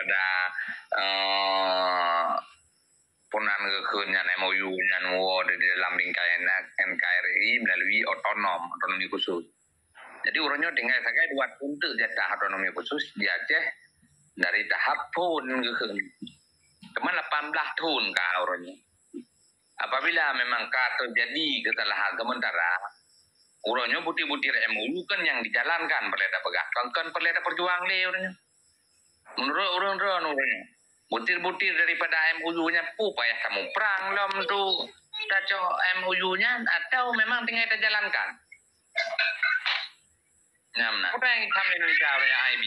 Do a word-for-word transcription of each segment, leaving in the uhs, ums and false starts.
daripada, eh, punan geukheun nyan M O U nyan woe di dalam bingkai N K R I melalui otonom, otonomi khusus. Jadi uroe nyoe tinggai sagai dua thon teuk jatah otonomi khusus di Aceh dari tahap phon geukheun. Teuma lapan belas thon ka uroe nyoe. Apabila memang ka teujadi keusalahan sementara, uroe nyoe butir-butir M O U kan nyang dijalankan peureulée tapeugah, kon, kon peureulée tapeujuang lé uroe nyoe. Meunurot ureuëng droeneuh uroe nyoe, butir-butir daripada M O U nyan peue payah tamuprang lom tu tacok M O U nyan atau memang tinggai tajalankan? Nyam na. Apa yang hitam Indonesia oleh I B?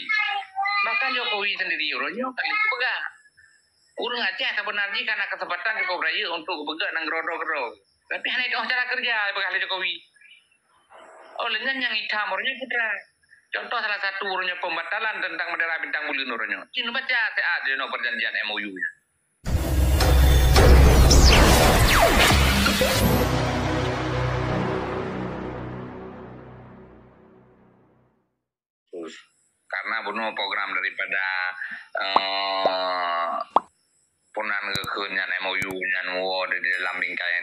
Bahkan Jokowi sendiri uroe nyoe kali peugah. Ureuëng Aceh sebenarnya kan ada kesempatan cukup rayeuk untuk peugah nang geuro-geuro. Tapi hana itu cara kerja, peugah oleh Jokowi. Oh, leunyan nyang hitam uroe nyoe putra. Contoh salah satu uroe nyoe pembatalan tentang bendera bintang buleuen uroe nyoe. Cin baca siat di dalam perjanjian M O U nya. Karena bunoe program daripada, eh, punan geukheun nyan M O U nyan woe di dalam bingkai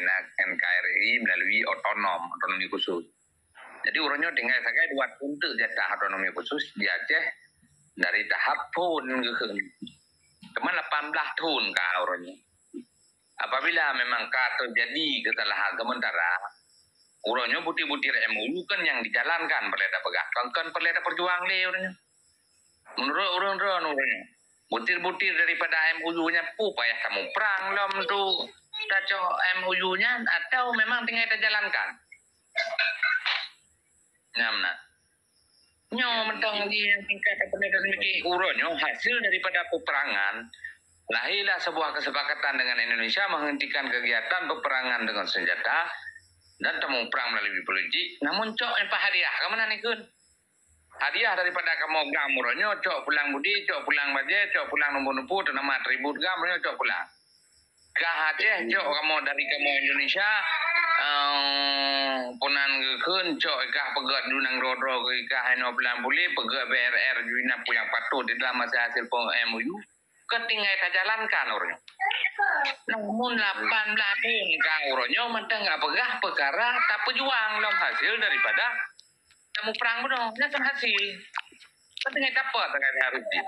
N K R I melalui otonom, otonomi khusus. Jadi uroe nyoe tinggai sagai dua thon teuk jatah otonomi khusus di Aceh dari tahap phon geukheun. Teuma lapan belas thon ka uroe nyoe. Apabila memang ka teujadi keusalahan sementara, uroe nyoe butir-butir M O U kan nyang dijalankan peureulée tapeugah, kon, kon peureulée tapeujuang lé uroe nyoe. Meunurot ureuëng droeneuh uroe nyoe, butir-butir daripada M O U nyan peue payah tamuprang lom tu tacok M O U nyan atau memang tinggai tajalankan? Nyam na. Nyoe mantong di tingkat apa ni, uroe nyoe hasil daripada peperangan, lahirlah sebuah kesepakatan dengan Indonesia menghentikan kegiatan peperangan dengan senjata dan tamuprang melalui politik, namun cok nyan pah hadiah, ka meunan ikheun. Hadiah daripada kamoe GAM uroe nyoe, cok pulang budi, cok pulang bajée, cok pulang nubu-nubu, teunama tribut GAM uroe nyoe, cok pulang. Kah Aceh, cok kamoe dari kamoe Indonesia, eh, punan geukheun, cok ikah peugét dunang droe-droe keu ikah inoe pulang puléh, peugét B R R ju inap peue nyang patut di dalam masa hasil M O U. Ka tinggai tajalankan uroe nyoe. Namun lapan belas thon ka uroe nyoe mantong ka peugah peukara tapeujuang lom hasil daripada tamuprang bunoe. Nyan kan hasil. Ka tinggai tapeuet takai harus jih.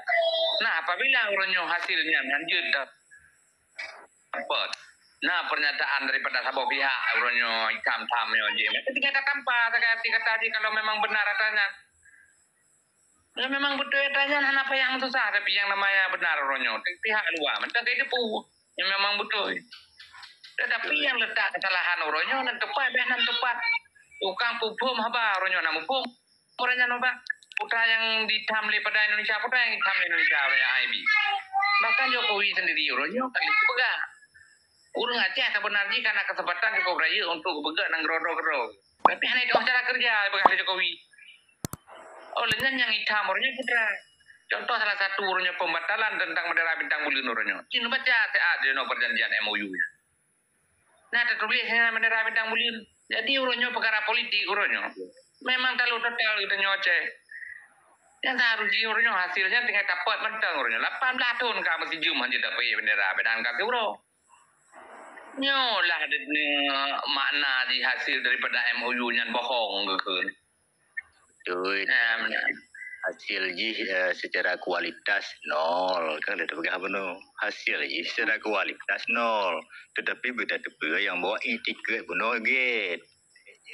Nah, apabila uroe nyoe hasil nyan hanjeuet ta-, tapeuet. Nah, pernyataan daripada saboh pihak uroe nyoe itam-tam nyoe jih. Ka tinggai tatampa takai arti kata jih kalau memang benar ata nyan. Ya, memang beutôi ata nyan hana payah meususah, tapi nyang namanya benar uroe nyoe, dari pihak luwa mantong ka jiteupeue nyang memang beutôi. Tetapi nyang letak kesalahan uroe nyoe nan teupah, beh nan teupah. Tukang peuphom haba uroe nyoe na muphom uroe nyan haba. Putra nyang ditam lé pada Indonesia, putra nyang ditam lé Indonesia uroe nyoe I B. Bahkan Jokowi sendiri uroe nyoe kali peugah. Ureuëng Aceh sebenarnya kan ada kesempatan cukup rayeuk untuk peugét nang geuro-geuro. Tapi hana itu cara kerja, peugah lé Jokowi. Oh, leunyan nyang hitam uroe nyoe putra. Contoh salah satu uroe nyoe pembatalan tentang bendera bintang buleuen uroe nyoe. Cin baca siat di dalam perjanjian M O U nya. Nah, tatuléh nyan bendera bintang buleuen. Jadi uroe nyoe peukara politik uroe nyoe. Memang talalu total geutanyoe Aceh. Nyang seharusnya uroe nyoe hasilnya tinggai tapeuet mantong uroe nyoe. Lapan belas thon ka meusijeuem hanjeuet tapeuet bendera, beda ka siuroe. Nyoe lah makna di hasil daripada M O U nyan bohong geukheun. Betul. Nah, benar. Hasil jih, eh, secara kualitas nol. Kan ada peugah bunoe. Hasil jih secara kualitas nol. Tetapi beda teupeu yang bawa etiket bunoe gét.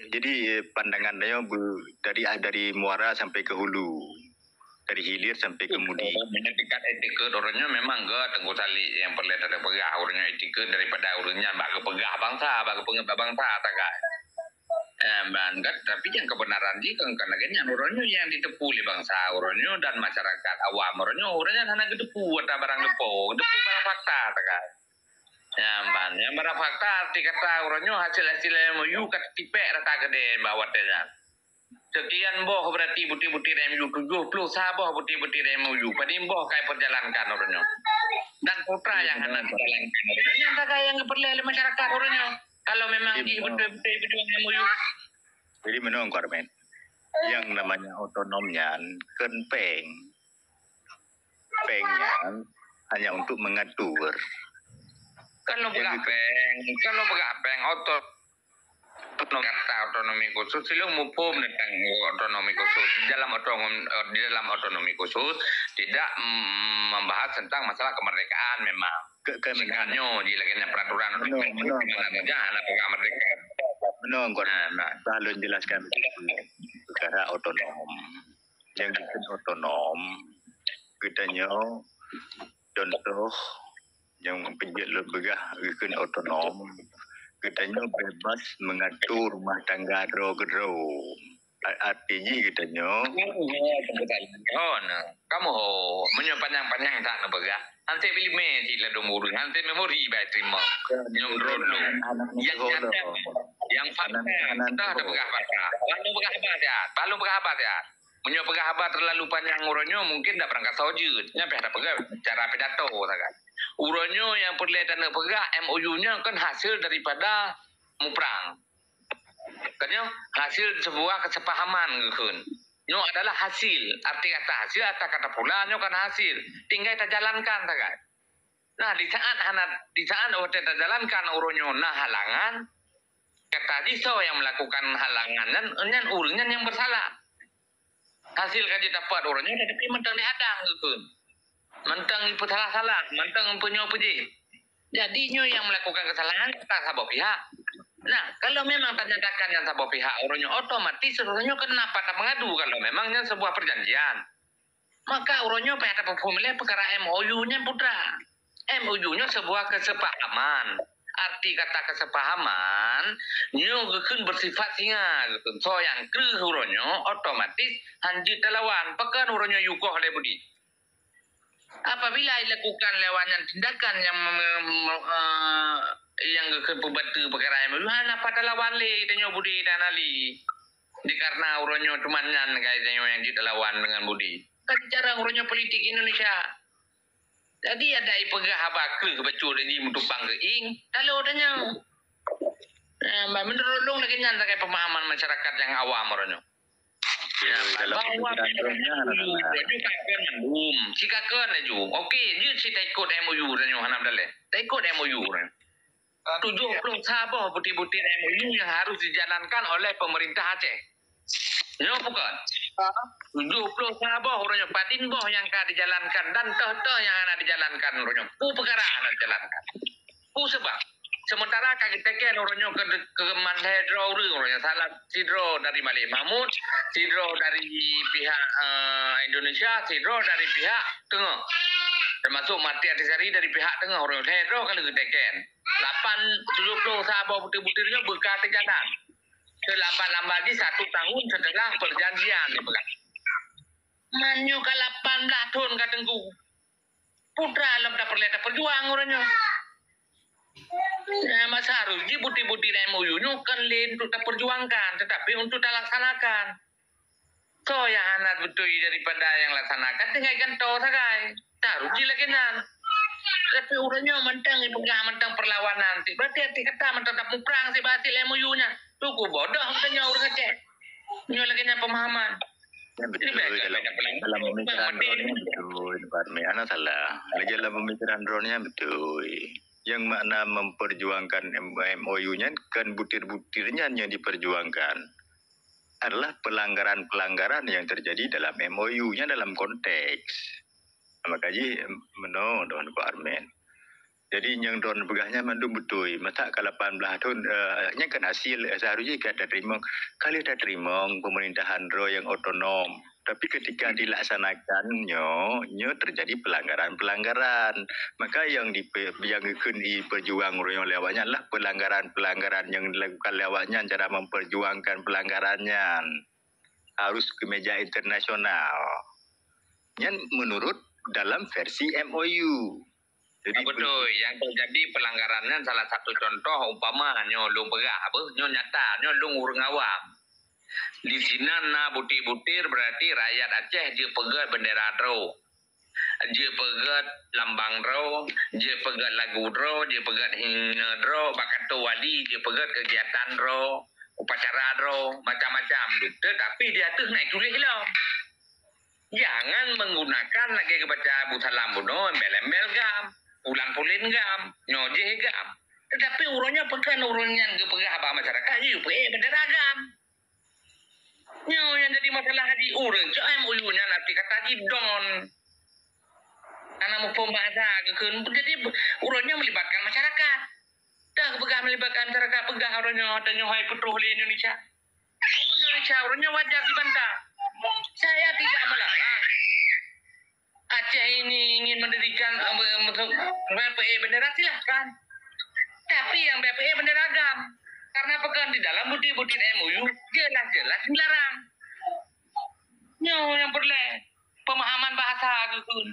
Jadi, eh, pandangan dia bu-, dari, dari muara sampai ke hulu. Dari hilir sampai ke mudi. Meunyoe tingkat etiket uroe nyoe memang gét Teungku Salik nyang peureulée tapeugah uroe nyoe etiket daripada uroe nyan bak geupeugah bansa, bak geupeungeut bak bansa tagai. Eh, ban gét, tapi nyang kebenaran jih kon, kon lagée nyan uroe nyoe nyang jiteupeue lé bansa uroe nyoe dan masyarakat awam uroe nyoe, uroe nyan hana geuteupeue ata barang leupah, geuteupeue barang fakta tagai. Nyang ban, nyang barang fakta arti kata uroe nyoe hasil-hasil M O U ka teutipék rata keudéh bak watée nyan. Sekian boh berarti butir-butir M O U, tujoh ploh sa boh butir-butir M O U. Padum boh ka iperjalankan uroe nyoe. Dan putra nyang hana dijalankan uroe nyoe. Nyang tagai nyang geupeureulée lé masyarakat uroe nyoe. Kalau memang jih beutôi-beutôi beutôi M O U. Jadi meunoe Kormen. Yang namanya otonom nyan kon péng. péng nyan hanya untuk mengatur. Kan lôn peugah péng, kan lôn peugah péng oto-, otonomi, kata otonomi khusus, silong muphom tentang otonomi khusus. Di dalam otonom-, di dalam otonomi khusus tidak, mm, membahas tentang masalah kemerdekaan memang. Ke, ke Singkatnya, di lagèe nyan peraturan otonomi khusus, di mana saja aneuk peugah merdeka. Meunoe, Nah, nah. Bah lôn jelaskan perkara otonom. Nyang dikheun otonom, geutanyoe contoh nyang peujeuet lôn peugah geukheun otonom, geutanyoe bebas mengatur rumah tangga droe keudroe. A-, arti jih geutanyoe. Oh, nah. Kamoe ho, meunyoe panyang-panyang that neupeugah, han sép ileumèe cit ladôm ureueng, han sép memori bak teurimong. Nyoe droe lôn. Nyang nyata, nyang fakta, entah neupeugah fakta. Lalu peugah haba siat, lalu peugah haba siat. Meunyoe peugah haba teulalu panyang uroe nyoe, mungkin dak beurangkasoe jeuet. Nyan payah tapeugah cara pidato sagai. Uroe nyoe nyang peureulèe taneuk peugah M O U nyoe kan hasil daripada muprang. Kan nyoe hasil sebuah kesepahaman geukheun. Nyoe adalah hasil. Arti kata hasil, arti kata pula nyoe kan hasil. Tinggai tajalankan sagai. Nah, di saat hana, di saat watèe tajalankan uroe nyoe na halangan, kata jih soe nyang melakukan halangan nyan, nyan ureueng nyan nyang bersalah. Hasil ka jeuet dapat uroe nyoe, tapi mantong dihadang geukheun. Mantong jipeusalah-salah, mantong jipeunyang peujeuet. Jadi nyoe nyang melakukan kesalahan ka saboh pihak. Nah, kalau memang tanyatakan nyang saboh pihak uroe nyoe, otomatis uroe nyoe kenapa tamengadu kalau memang nyan sebuah perjanjian? Maka uroe nyoe payah tapeuphom lé peukara M O U nyan putra. M O U nyoe sebuah kesepahaman. Arti kata kesepahaman, nyoe geukheun bersifat singa, geukheun soe nyang kreueh uroe nyoe otomatis han jeuet talawan. Pakon uroe nyoe yukoh lé Budi? Apabila dilakukan lé awak nyan tindakan nyang me-, me-, eh, nyang geukheun peubateue peukara M O U, hana pat talawan lé tanyoe Budi dan Ali. Dikarena uroe nyoe teuma nyan kai tanyoe nyang jeuet talawan dengan Budi. Kan cara uroe nyoe politik Indonesia. Jadi, adak ipeugah haba kreueh bacut lé jih meutumpang keu ieng, talo tanyoe. Eh, bah, menurut lôn lagèe nyan sagai pemahaman masyarakat nyang awam uroe nyoe. Ya, dalam pemikiran droe nyan, Rojo kakon mandum. Si kakon laju. Oke, jeuet si taikot M O U tanyoe hana daleh. Taikot M O U tanyoe. Tujuh puluh saboh butir-butir M O U yang harus dijalankan oleh pemerintah Aceh. Nyoe bukan. Tujuh puluh saboh uroe nyoe padin boh nyang ka dijalankan dan toh-toh nyang hana dijalankan uroe nyoe. Peue peukara hana dijalankan? Peue sabab? Sementara ka geuteken uroe nyoe keu, keu mandhé droe ureueng uroe nyoe, salah sidroe dari Malek Mahmud, sidroe dari pihak, eh, Indonesia, sidroe dari pihak teungoh. Termasuk Mati Atisari dari pihak teungoh uroe nyoe, lhèe droe ka lheueh geuteken. Lapan, tujuh puluh saboh butir-butir nyoe beuka teujalan. Seulambat-lambat jih satu tahun setelah perjanjian dipeugah. Man nyoe ka lapan blah thon ka teungku. Putra lom tapeureulèe tapeujuang uroe nyoe. Nah, masa harus jih butir-butir M O U nyoe kon lé untuk tapeujuangkan, tetapi untuk talaksanakan. Soe nyang hana beutôi daripada nyang laksanakan tinggai gantoe sagai. Harus jih lagèe nyan. Tapi uroe nyoe mantong ipeugah mantong perlawanan, berarti arti kata mantong tamuprang sibasit M O U nyan. Tuku bodoh geutanyoe ureueng Aceh. Nyoe lagèe nyan pemahaman. Nyan beutôi dalam, dalam pemikiran droeneuh nyan beutôi, Pak Army. Hana salah. Lagèe dalam pemikiran droeneuh nyan beutôi. Yang makna memperjuangkan M-, M O U nyan kan butir-butir nyan yang diperjuangkan. Adalah pelanggaran-pelanggaran yang terjadi dalam M O U nyan dalam konteks. Maka jih, meunoe droeneuh Pak Army. Jadi nyang droeneuh peugah nyan mandum beutôi. Masa ka lapan blah thon, eh, nyan kan hasil, eh, seharusnya ka tateurimong. Ka lheueh tateurimong pemerintahan droe nyang otonom. Tapi ketika dilaksanakan nyoe, nyoe terjadi pelanggaran-pelanggaran. Maka nyang dipe-, nyang geukheun diperjuang uroe nyoe lé awak nyan adalah pelanggaran-pelanggaran nyang dilakukan lé awak nyan cara memperjuangkan pelanggaran nyan. Harus ke meja internasional. Nyan menurut dalam versi M O U. Jadi, beutôi, nyang teujadi pelanggaran nyan salah satu contoh umpama nyoe lôn peugah, apa, nyoe nyata, nyoe lôn ureueng awam. Di sinan na butir-butir, berarti rakyat Aceh jeuet peugöt bendera droe. Jeuet peugöt lambang droe, jeuet peugöt lagu droe, jeuet peugöt himne droe, bak kantô wali jeuet peugöt kegiatan droe, upacara droe, macam-macam. Tetapi di ateueh na tuléh lom. Jangan menggunakan lagèe geubaca Abu Salam bunoe, embel-embel GAM, ulang pulen GAM, nyoe jih GAM. Tetapi uroe nyoe peugah uroe nyan geupeugah bak masyarakat, yue peuék bendera GAM. Nyoe nyang jadi masalah haji ureueng cok M O U nyan arti kata jidon. Karena muphom bahasa geukheun. Jadi uroe nyoe melibatkan masyarakat. Dah peugah melibatkan masyarakat, peugah uroe nyoe, tanyoe hai putôh lé Indonesia. Indonesia uroe nyoe wajar dibantah. Saya tidak melarang. Aceh ini ingin mendirikan, eh, be- masuk, B P E bendera, silahkan. Tapi yang B P E bendera GAM. Karena pekan di dalam bukti-bukti M O U jelas-jelas dilarang. Nyoe yang perlu pemahaman bahasa geukheun.